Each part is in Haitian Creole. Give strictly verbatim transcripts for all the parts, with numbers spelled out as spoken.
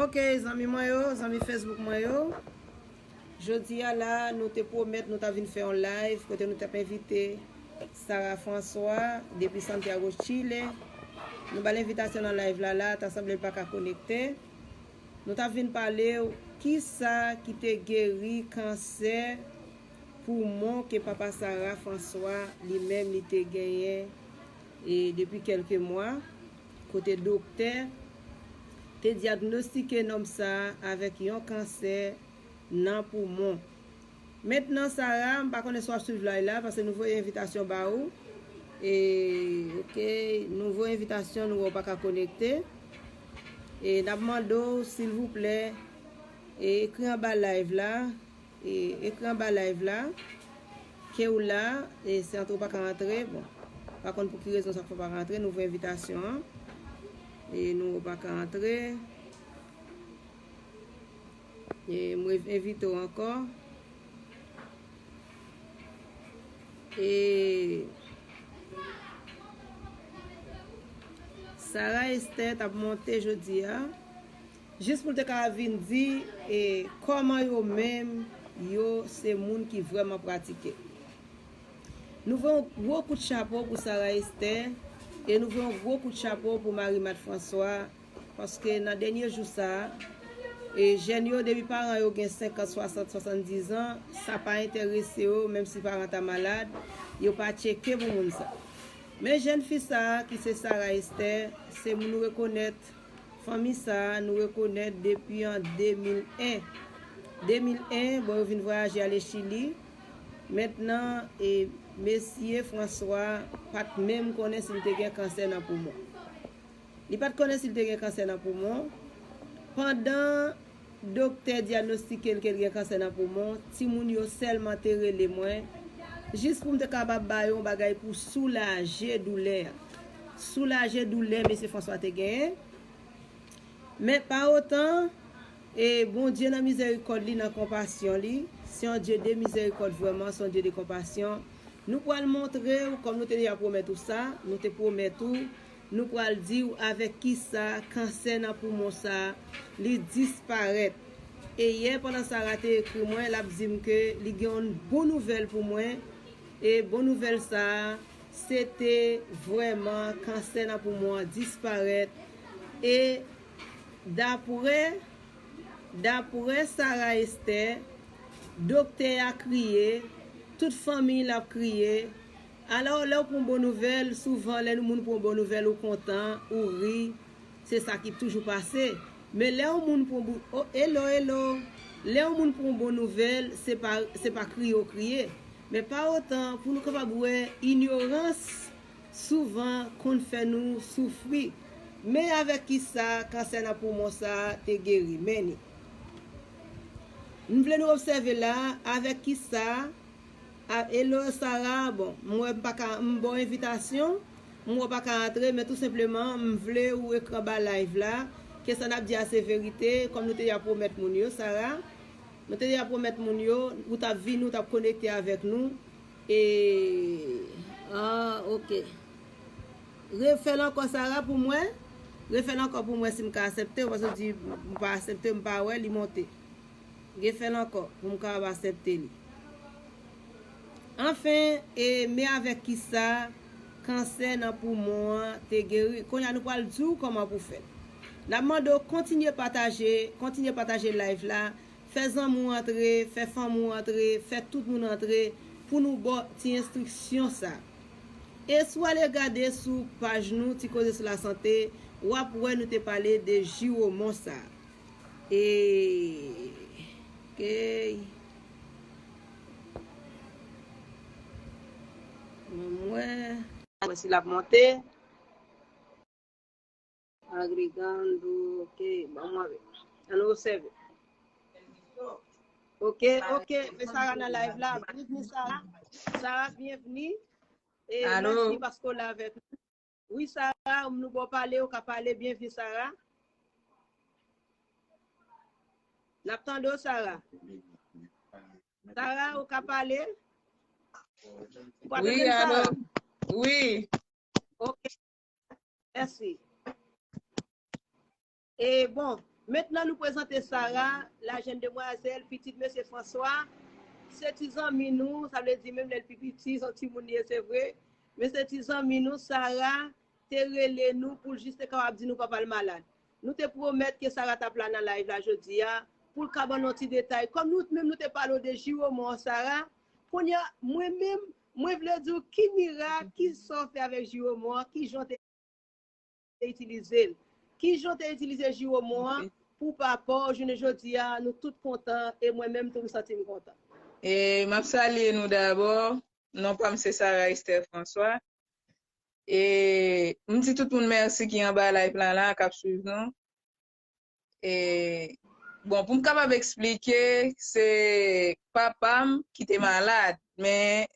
Ok, zanmi mwen yo, zanmi Facebook mwen yo. Jodi a la, nou te pwomèt nou ta vin fè yon live kote nou t ap envite Sarah François depi Santiago, Chile. Nou ba l envitasyon nan live la la, ta sanble l pa ka konekte. Nou t ap vin pale w kisa ki te geri kansè poumon ke papa Sarah François li menm li te genyen e depi kèlke mwa, kote doktè te dyagnostike nonm sa a avèk yon kansè nan poumon. Mentnan, Sarah, m pa konnen si w ap swiv live la, paske nou voye envitasyon ba ou. E, ok, nou voye envitasyon, nou wè w pa ka konekte. E n ap mande w, silvouplè, e ekri anba live la, e ekri anba live la, ke w la, e se antre w pa ka antre, bon, pa konn pou ki rezon sa fè w pa ka antre, nou voye envitasyon an, e nou wè w pa ka antre. E mwen envite w ankò. E Sarah Esther t ap monte jodi a, jis pou l te ka vin di e kòman yo menm, yo se moun ki vrèman pratike. Nou voye yon gwo kout chapo pou Sarah Esther e nou voye yon gwo kout chapo pou Marie Marthe François. Paske nan dènye jou sa a, e jèn yo, depi paran yo gen senkant, swasant, swasanndiz an, sa pa enterese yo, menm si paran ta malad, yo pa tcheke pou moun sa. Men jèn fi sa a, ki se Sarah Esther, se moun nou rekonèt, fanmi sa a, nou rekonèt depi an de mil en. De mil en, bon, yo vin vwayaje ale Chili. Mentnan, e, mesye François pa t menm konnen si l te gen kansè nan poumon. Li pa t konnen si l te gen kansè nan poumon. Pandan doktè dyagnostike l ke l gen kansè nan poumon, timoun yo sèlman te rele mwen, jis pou m te kapab ba yo yon bagay pou soulaje doulè a. Soulaje doulè mesye François te genyen. Men pa otan, e Bondye nan mizèrikòd li, nan konpasyon li, se yon Dye de mizèrikòd vrèman, se yon Dye de konpasyon. Nou pral montre w, kòm nou te deja pwomèt ou sa, nou te pwomèt ou, nou pral di w avèk kisa kansè nan poumon sa, li disparèt. E yè, pandan Sarah te ekri mwen, l ap di m ke li gen yon bon nouvèl pou mwen, e bon nouvèl sa, se te vrèman kansè nan poumon an disparèt. E daprè, daprè Sarah Esther, doktè a kriye, tout fanmi l ap kriye. Alò, lè w pran yon bon nouvèl, souvan lè moun pran yon bon nouvèl, ou kontan, ou ri, se sa ki toujou pase. Men lè yon moun pran bon, oh, hello, hello. Lè yon moun pran bon nouvèl, se pa, se pa kriye w kriye. Men pa otan, pou nou kapab wè inyorans, souvan konn fè nou soufri. Men avèk kisa kansè nan poumon sa te geri, men ni. M vle nou obsève la, avèk kisa A, hello Sarah, bon, m wè m pa ka, m ba w envitasyon, m wè w pa ka antre, men tou senpleman, m vle ou ekri anba live la, ke sa n ap di a se verite, kòm nou te deja pwomèt moun yo, Sarah, nou te deja pwomèt moun yo, ou t ap vini, ou t ap konekte avèk nou, e, ah, ok. Refè l ankò, Sarah, pou mwen, refè l ankò pou mwen si m ka aksepte w, paske w di m pa aksepte, m pa wè, li monte. Refè l ankò pou m kapab aksepte li. Anfen, e, men avèk kisa kansè nan poumon an te geri. Kounye a, nou pral di w kòman pou fè l. N ap mande w kontinye pataje, kontinye pataje live la. Fè zanmi w antre, fè fanmi w antre, fè tout moun antre pou nou ba w ti enstriksyon sa. E si w ale gade sou paj nou, Ti Koze sou Lasante, w ap wè nou te pale de jiwomon sa. E, ok. Mwen, mwen. Mwen si l ap monte. Agregando, ok. Ban mwen wè. Ann obsève. Ok, ok. Men Sarah nan live la. Byenvni, Sarah. Sarah, byenvni. E mèsi paske w la avèk nou. Wi, Sarah, nou ba w pale, ou ka pale, byenvni, Sarah. N ap tande w, Sarah. Sarah, ou ka pale? Ou pa tande m, Sarah? Wi, alo. Wi. Ok. Mèsi. E bon, Mentnan nou prezante Sara, la jèn demwazèl, pitit mesye Franswa. Se ti zanmi nou, sa vle di menm lè l pi piti, se yon timoun li ye, se vre. Men se ti zanmi nou, Sara te rele nou pou l jis te kapab di nou papa l malad. Nou te pwomèt ke Sara t ap la nan live la jodi a, pou l ka ban nou yon ti detay. Kòm nou menm nou te pale w de Jiwomo an, Sara, kounye a, mwen menm, mwen vle di w ki mirak, ki sa w fè avèk Jiwomo an, ki jan w te itilize l. Ki jan w te itilize Jiwomo an pou papa w, jounen jodi a, nou tout kontan, e mwen menm tou m santi m kontan. E m ap salye nou dabò. Non pa m se Sarah Esther François. E m di tout moun mèsi ki anba live la, la, k ap swiv nou. E, bon, pou m kapab eksplike, se papa m ki te malad, men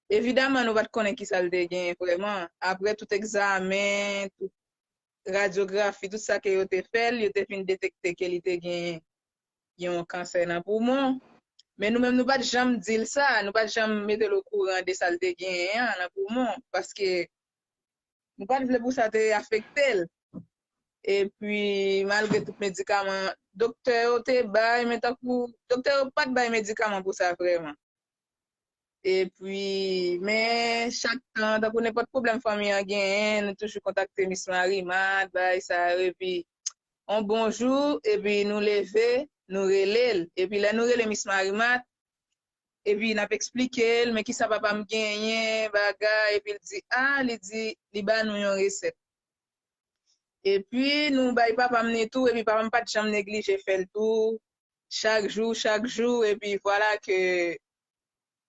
evidaman nou pa t konnen kisa l te genyen vrèman. Apre tout egzamen, tout radyografi, tout sa ke yo te fè l, yo te fin detekte ke li te gen yon kansè nan poumon. Men nou menm nou pa t janm di l sa, nou pa t janm mete l okouran de sa l te genyen an nan poumon, paske nou pa t vle pou sa te afekte l. Epi, malgre tout medikaman doktè yo te bay, men tankou doktè yo pa t bay medikaman pou sa vrèman. Epi, men chak tan, tankou nenpòt pwoblèm fanmi an genyen, nou toujou kontakte Miss Marimat, bay sa yo, epi on bon jou, epi nou leve, nou rele l. Epi lè nou rele Miss Marimat, epi n ap eksplike l, men kisa papa m genyen, bagay, epi l di, a, li di, li ba nou yon resèt. Epi nou bay papa m ni tou, epi papa m pa t janm neglije fè l tou, chak jou, chak jou, epi vwala ke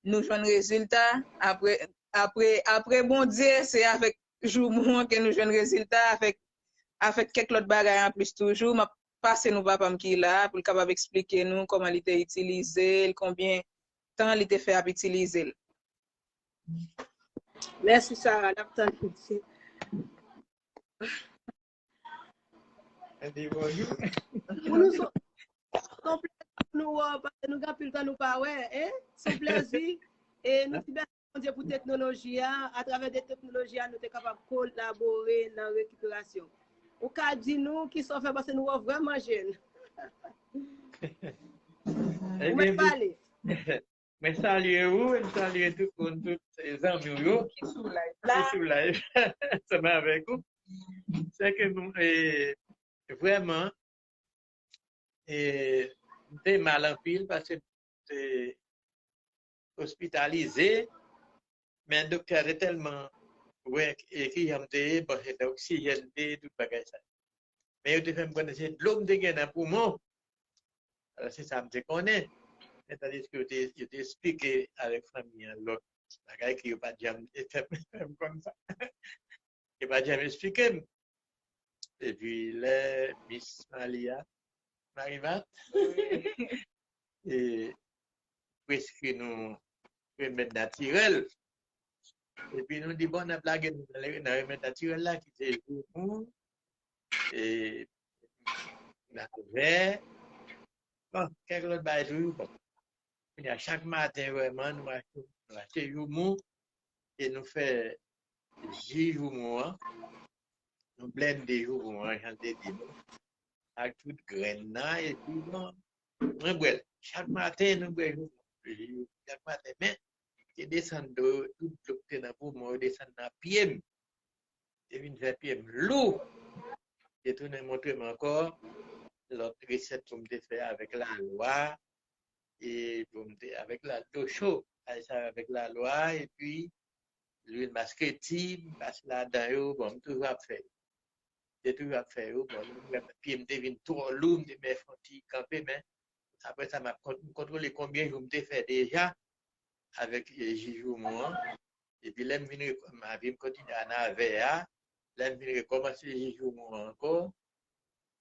nou jwenn rezilta. Apre, apre, apre Bondye, se avèk joumou an ke nou jwenn rezilta, avèk, avèk kèk lòt bagay anplis toujou. M ap pase nou papa m ki la, pou l kapab eksplike nou kòman li te itilize l, konbyen tan li te fè ap itilize l. Mèsi, Sarah. N ap tann. Epi bonjou. Pou nou, se yon plezi pou nou wè w, paske nou gen anpil tan nou pa wè, en? Se yon plezi. E nou di mèsi Bondye pou teknoloji a. Atravè de teknoloji a, nou te kapab kolabore nan rekiperasyon. Ou ka di nou kisa w fè, paske nou wè w vrèman jèn. Ou mèt pale. Mwen salye ou, mwen salye tout moun, tout zanmi w yo ki sou live ansanm avèk ou. Se ke nou, e, vrèman, e, m te mal anpil paske m te ospitalize, men doktè a te tèlman wè e ki jan m te ye, bon, se oksijèn m te ye, tout bagay sa. Men yo te fè m konnen se dlo m te gen nan poumon. Alò, se sa m te konnen. Men tandiske yo te, yo te eksplike avèk fanmi an lòt bagay ke yo pa t janm te fè m, fè m konn sa. Yo pa t janm eksplike m. Epi lè Miss Malia, Marimat, e, preskri nou remèd natirèl. Epi nou di, bon, n ap lage nou nan le-, nan remèd natirèl la, ki se joumou, e, lavè, bon, kèk lòt bagay toujou. Bon. Kounye a, chak maten, vrèman, nou achte, nou achte joumou e nou fè ji joumou an. Nou blende joumou an, jan l te di nou, ak tout grenn nan, epi bon, mwen bwè l. Chak maten, nou bwè joumou. Chak maten, men, te desann dlo, tout dlo ki te nan poumon yo desann nan pye m. Te vin fè pye m lou. Te tounen montre m ankò lòt resèt pou m te fè avèk lalwa, e pou m te, avèk la, dlo cho, sa avèk lalwa, epi lwil maskreti, m pase ladan yo, bon, m toujou ap fè yo. M te toujou ap fè yo, bon, m wè pye m te vin twò lou, m te mèt fè yon ti kanpe, men apre sa, m ap kont-, m kontwole konbyen jou m te fè deja avèk, e, ji joumou an. Epi lè m vin, lavi m kontinye a navè a, lè m vin rekòmanse ji joumou an ankò,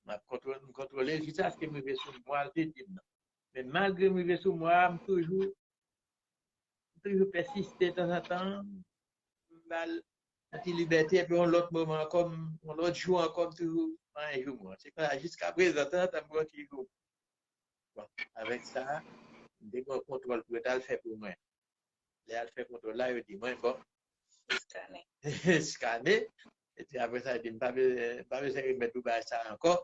m ap kontwole, m kontwole jiskaske m rive sou mwa l te di m nan. Men malgre m rive sou mwa a, m toujou, m toujou pèsiste tanzantan, m ba l yon ti libète, epi yon lòt moman ankò, m, yon lòt jou ankò, m toujou manyen joumou an. Se konsa, jiska prezan, tanzantan, m pran ti joumou. Bon, avèk sa, m te gen yon kontwòl pou yo t al fè pou mwen. Lè y al fè kontwòl la, yo di mwen, bon, eskane. Eskane. Epi apre sa, yo di m pa bezwen, pa bezwen remèt pou bagay sa ankò.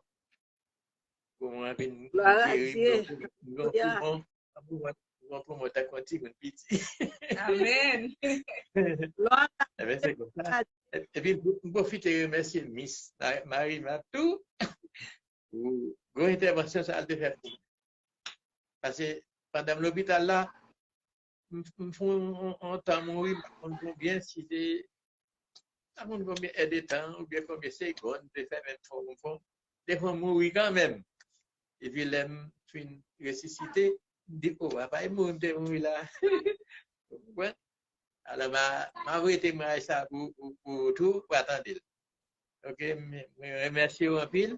Pou mwen vin geri, m gon poumon, m gon poumon tankou yon timoun piti. Amèn. Ebyen, se konsa. Epi, m pwofite remèsye Miss Marie Matou pou gwo entèvansyon sa l te fè pou mwen. Paske pandan m lopital la, m, m fè yon, yon, yon tan mouri, m pa konn konbyen, si se, m pa konn konbyen èdtan oubyen konbyen segonn, m te fè menm fon, fon, m te fon mouri kanmenm. Epi lè m fin resisite, m di, o, apa e mouri m te mouri la. Ou konprann? Alò, m a, m a voye temwayaj sa pou, pou, pou ou tou, pou w tande l. Ok, m, m remèsye w anpil.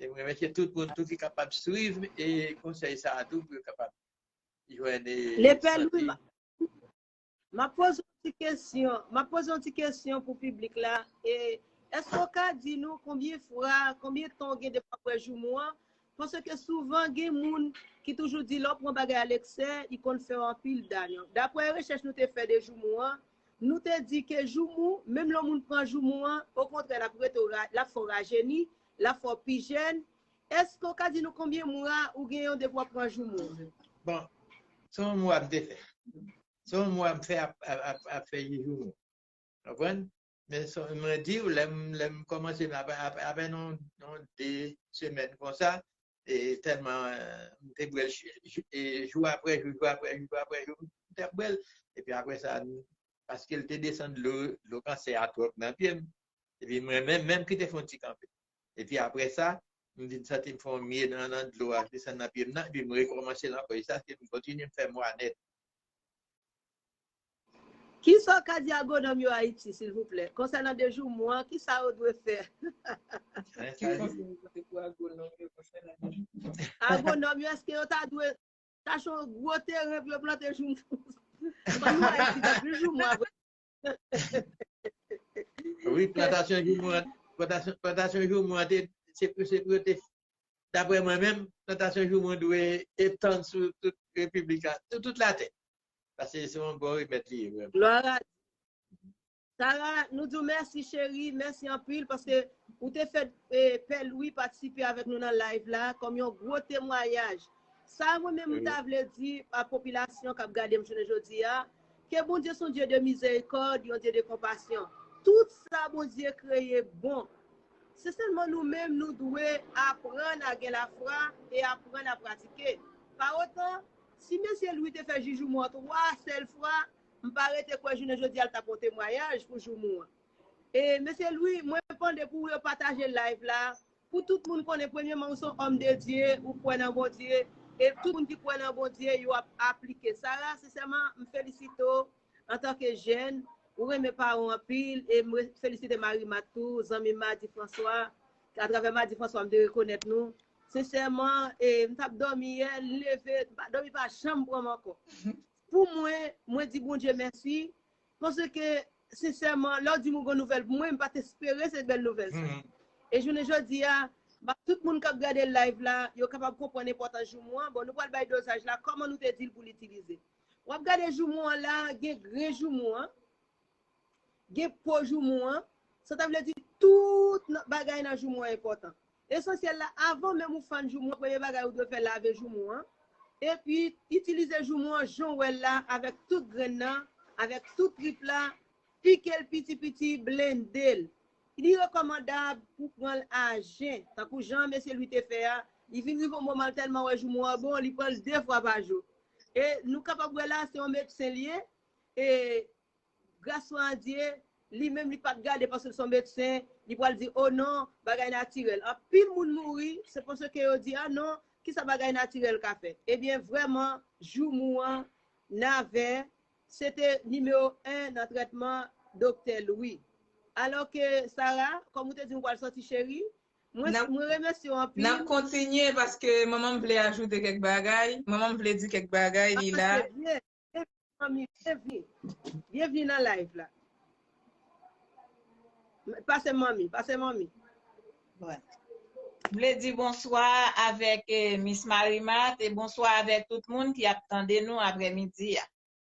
E m remèsye tout moun tou ki kapab swiv e konsèy sa a tou pou yo kapab jwenn e Lepè Lwi, m ap poze yon ti kesyon, m ap poze yon ti kesyon pou piblik la. E èske w ka di nou konbyen fwa, konbyen tan w gen depi w ap wè joumou an? Paske souvan gen moun ki toujou di lè w pran bagay a leksè, li konn fè w anpil dany. Daprè rechèch nou te fè de joumou an, nou te di ke joumou, menm lè yon moun pran joumou an, okontrè, l ap rete w ra-, l ap fè w rajeni, l ap fè w pi jèn. Èske w ka di nou konbyen mwa ou genyen depi w ap pran joumou an? Bon, se yon mwa m te fè. Se yon mwa m fè ap, ap, ap, ap fè joumou. Konprann? Men sa mwen di w, lè m, lè m kòmanse, apre, apre, apre yon, yon de semèn konsa, e tèlman, e, m te bwè l ch-, ch-, e, jou apre jou, jou apre jou, jou apre jou, m t ap bwè l. Epi apre sa, paske l te desann dlo, dlo kansè a twòp nan pye m. Epi mwen menm, menm kite fè yon ti kanpe. Epi apre sa, m vin santi m fè yon mye nan, nan dlo a k desann nan pye m nan, epi m rekòmanse l ankò. E sa se m kontinye m fè mwa nèt. Kisa w ka di agwonòm yo Ayiti, silvouplè? Konsènan de joumou an, kisa yo dwe fè? Ki konsèy ou pote pou agwonòm yo konsènan de joumou? Agwonòm yo, èske yo ta dwe tache yon gwo teren pou yo plante joumou? Paske nou Ayiti, gen plis joumou apre. Wi, plantasyon joumou an, plantasyon, plantasyon joumou an, te, se pou, se pou yo te, daprè mwen menm, plantasyon joumou an dwe etann sou tout repiblik la, tout, tout latè. Paske se yon bon remèd li ye, vrèman. Glwa a Dye. Sara, nou di w mèsi, cheri, mèsi anpil, paske ou te fè, e, Pè Lwi patisipe avèk nou nan live la, kòm yon gwo temwayaj. Sa mwen menm m ta vle di a popilasyon k ap gade m jounen jodi a, ke Bondye se yon Dye de mizerikòd, yon Dye de konpasyon. Tout sa Bondye kreye bon. Se sèlman nou menm nou dwe aprann a gen lafwa e aprann a pratike. Pa otan, si mesye Lwi te fè ji joumou an twa sèl fwa, m pa rete kwè jounen jodi a l t ap yon temwayaj pou joumou an. E mesye Lwi, mwen mande pou w repataje live la, pou tout moun konnen, premyèman, ou se yon òm de Dye, ou kwè nan Bondye, e tout moun ki kwè nan Bondye, yo ap aplike. Sara, sensèman, m felisite w antanke jèn, ou renmen paran w anpil, e m re-, felisite Marie Mat tou, zanmi m Madi Franswa, atravè Madi Franswa, m te rekonèt nou. Sensèman, e, m t ap dòmi yè, m leve, pa, dòmi pa janm pran m ankò. Pou mwen, mwen di Bondye mèsi, paske, sensèman, lè w di m ou gon nouvèl pou mwen, m pa t espere se bèl nouvèl sa. E jounen jodi a, m ap tout moun k ap gade live la, yo kapab konprann enpòtans joumou an. Bon, nou pral bay dozaj la, kòman nou te di l pou l itilize. W ap gade joumou an la, gen grenn joumou an, gen po joumou an, sa ta vle di tout nan, bagay nan joumou an enpòtan. Esansyèl la, avan menm ou fann joumou an, premye bagay ou dwe fè, lave joumou an. Epi, itilize joumou an jan w wè l la, avèk tout grenn nan, avèk tout trip la, pike l piti piti, blende l. Li rekòmandab pou pran l ajen, tankou jan mesye Lwi te fè a, li vin rive yon moman l tèlman wè joumou an bon, li pran l de fwa pa jou. E nou kapab wè la, se yon medsen l ye, e gras a Dye, li menm li pa t gade paske l se yon medsen, li pral di, o non, bagay natirèl. Anpil moun mouri, se paske yo di, a non, kisa bagay natirèl ka fè? Ebyen, vrèman, joumou an, navè, se te nimewo en nan trètman Doktè Lwi. Alò ke, Sara, kòm ou te di m pral sòti cheri, mwen, mwen remèsye w anpil. N ap kontinye paske manman m vle ajoute kèk bagay. Manman m vle di kèk bagay, li la. Manmi, byenvni. Byenvni nan live la. Pase manmi, pase manmi. Bon. M vle di bonswa avèk, eh, Miss Marie Mat e bonswa avèk tout moun ki ap tande nou aprèmidi a.